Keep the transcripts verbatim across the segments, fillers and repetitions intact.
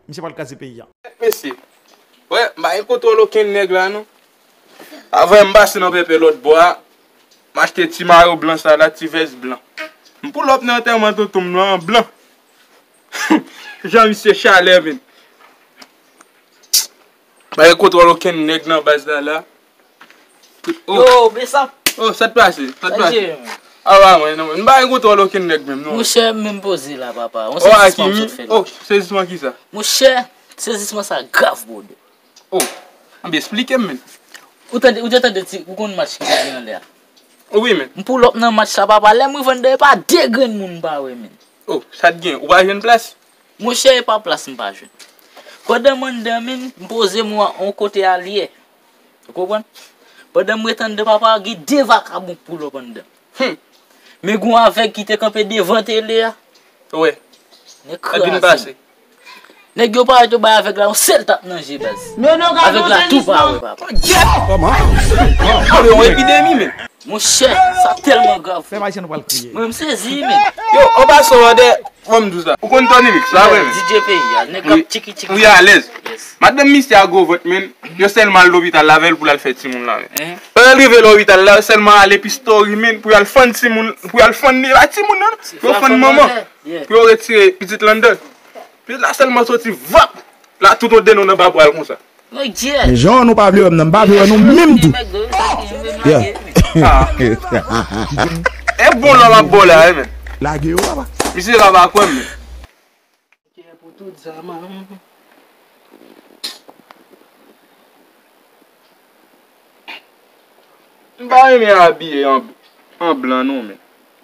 Misye pral kraze peyi a. Mesye, wè, m pa gen kontwòl okenn nèg la, non. Avan m pase nan pèpè lòt bò a, m achte ti mayo blan sa la, ti vès blan. M pull up nan antèman tonton m nan an blan. Jan misye chalè, men. M pa gen kontwòl okenn nèg nan baz la, la. Oh. Yo, Besap. Oh, sa t pase? Sa t pase? Awa, mwen, non, m pa gen kontwòl okenn nèg menm, non. Monchè, m menm poze la, papa. On sezisman m sot fè la. Oh, sezisman kisa? Monchè, sezisman sa grav, brother. Oh, anben, esplike m, men. Ou tande, ou te tande ti, ou konn match ki te gen anlè a? Wi, men. M pull up nan match la, papa. Lè m rive anndan, e pa de grenn moun m pa wè, men. Oh, sa t gen? Ou pa jwenn plas? Monchè, e pa plas m pa jwenn. Pandan m anndan, men, m poze m on kote alyè. Ou konprann? Pandan m ret anndan, papa, gen de vakabon k pull up anndan. Hmm. Men gon avèg ki te kanpe devan tele a. Wi. Nèg kraze. Nèg yo parèt yo bay avèg la yon sèl tap nan je, baz. Avèg la tou pa wè, papa. Kòman? Yon epidemi, men. Monchè, sa tèlman grav. Fè Ayisyen nou pral kriye. Mwen, m sezi, men. Yo, an pasan, wè, fò m di w sa. Ou konn Tony Mix la, wi, men. D J peyi a, nèg k ap tchiki tchiki. Wi, alèz. Yes. Madanm misye a gwo vant, men. Yo sèlman al lopital la avè l pou l al fè timoun la, men. Pandan l rive lopital la, yo sèlman al epistori, men, pou y al fann timoun, pou y al fann, e pa timoun, non. Yo fann manman. Pou yo retire pitit la anndan. Pitit la sèlman soti, vap! La tout yon denon nan babwa l konsa. Men jan nou pa vle wè m nan, m pa vle wè nou menm tou. Yeah. E bon lò m ap ba w la, wi, men. Lage yo, papa. Misye la pa kwè m, men. M pa renmen abiye an, an blan non, men.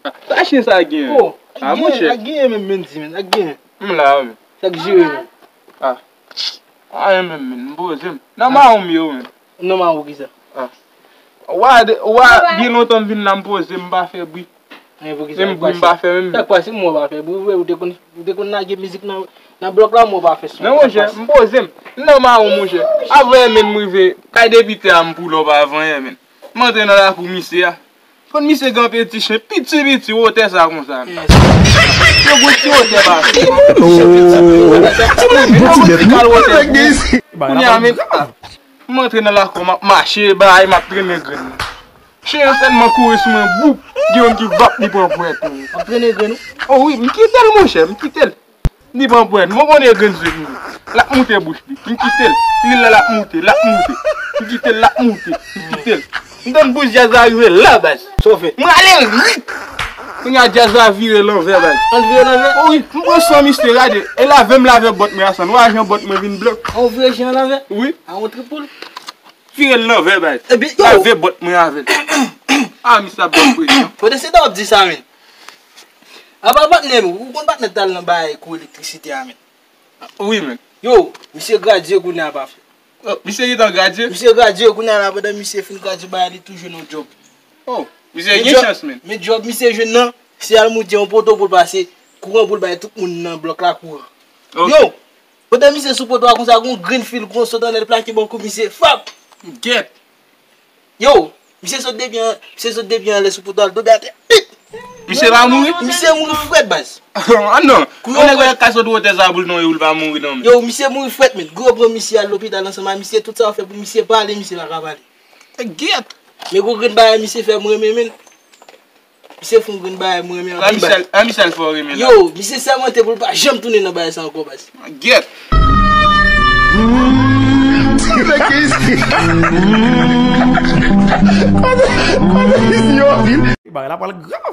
Ah, sa chen sa genyen? Oh, ah, monchè. Ak genyen menm, men di, men, ak genyen. M la, men. Sa k jere, men? Ah. Ah, renmen, men. M poze m. Nan mawon m ye, men. Nan mawon kisa? Ah. Wa, wa, byen lontan m vin la, m poze m, m pa fè bri. Men poukisa ou pa fè? M pa fè menm. Sa k pase, mwen pa fè. Pou vre, ou te konn, ou te konn lage mizik nan, nan blòk la, mwen pa fè son. Men monchè, m poze m. M nan mawon, monchè. Avan menm m rive kay depite a, m pull up avan yè, men. M antre nan lakou misye a. Konn misye gen yon ti chen piti piti wotè sa konsa, men. Yo gwo ti wotè pa. Kounye a, men, m antre nan lakou, m ap mache, bay, m ap trennen grenn. Chen an sèlman kouri sou mwen, boup! Gen youn ki vap, li pran pwèt. Ap trennen grenn ou? Oh wi, m kite l, monchè, m kite l. Li pran pwèt, mwen konnen grenn sou li. L ap moute bouch li. M kite l. Li la, l ap moute, l ap moute. M kite l, l ap moute. M kite l. M tann bous djaz la rive la, baz. Sa w fè? M rale l rik! Kounye a djaz la vire lanvè, baz. An vire lanvè? Oh wi, m pran san misye, gade. E lave m lave bòt mwen a san. Ou wè jan bòt mwen vin blan? An vire chen an lanvè? Wi. A yon tripoul. Vire l lanvè, bay. Ebyen, yo. Lave bòt mwen avè l. Ah, misye ap ban m presyon. Pote se ta w ap di sa, men. Apa patnè m, ou konn patnè t al nan bagay kou elektrisite a, men. Wi, men. Yo, misye gradye kounye a, pa fè. Oh, misye gentan gradye? Misye gradye kounye a la, pandan misye fin gradye bagay, li tou jwenn yon djòb. Oh, misye gen chans, men. Men djòb misye jwenn nan, se al moute yon poto pou l pase kouran pou l bay tout moun nan blòk la kouran. Ok. Yo, pandan misye sou poto a konsa, gon grenn fil, gon sot anlè, l plake bò kou misye, fap! Gèt! Yo, misye sot depi an, misye sot depi anlè sou poto a, l tonbe atè. Pip! Misye pa mouri? Misye mouri frèt, baz. Ah non! Yon nèg wè ka sot wotè sa pou l tonbe, pou l pa mouri non, men. Yo, misye mouri frèt, men. Yo pran misye al lopital ansanm ak misye, tout sa yo fè pou misye pale, misye pa ka pale. E gèt! Men gon grenn bagay misye fè m renmen, men. Misye fè yon grenn bagay mwen renmen anpil, baz. An misye al fè w renmen la. Yo, misye sèmante pou l pa janm tounen nan bagay sa ankò, baz. Gèt! Bagay la pral grav.